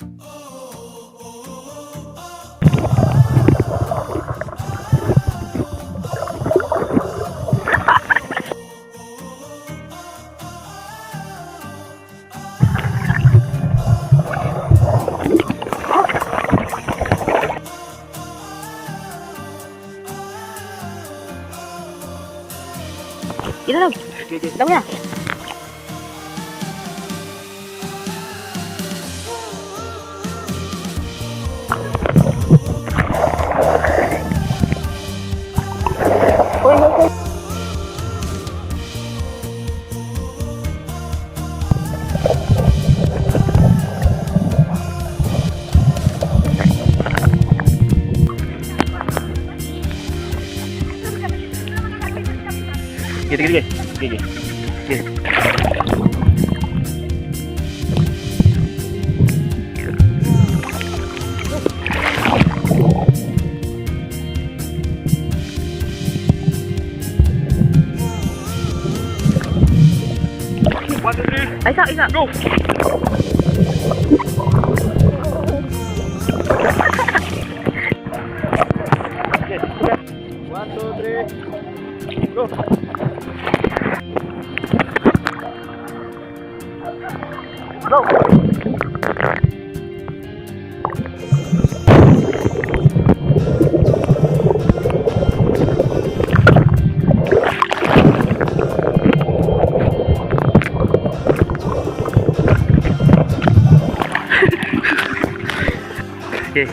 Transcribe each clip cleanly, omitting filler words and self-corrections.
Ito lang. Okay. Dami na. Uy, uy, uy. Sige, sige, sige. Sige. Sige. One, two, three. Ay, isa, isa. Go! Okay. One, two, three. Go! Go. Okay.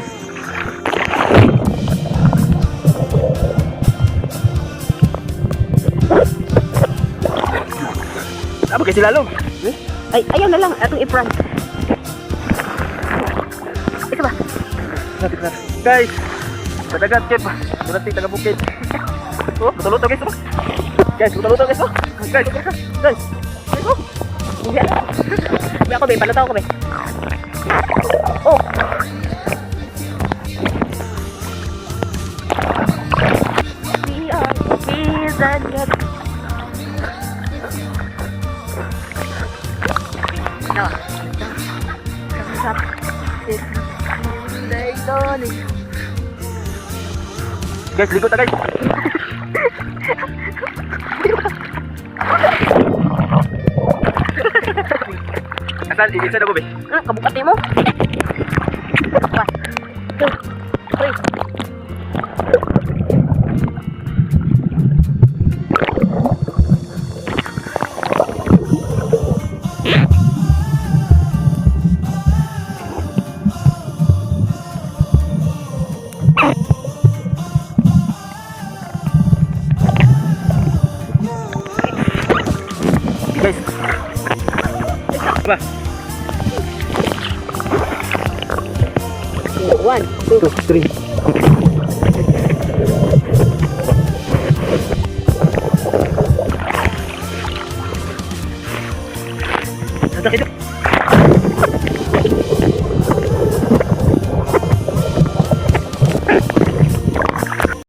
Apa kasi lalong? Eh? Ay, ayaw na lang. Atong i-prank. Ito ba? Natin na. Guys, sa dagat kip. Durante taga bukid. Oh, luto-luto guys. Oh. Guys, luto-luto guys. Oh. Guys, guys. Guys, oh. Hindi. Hindi ako, be. Palutaw ko, be. Oh. We are peace and love. No. Guys, likod na guys. Asan? Ibig na ko be. Kabukati mo. One, two, three. Guys. Ba? One, two, Two, three. Sakit.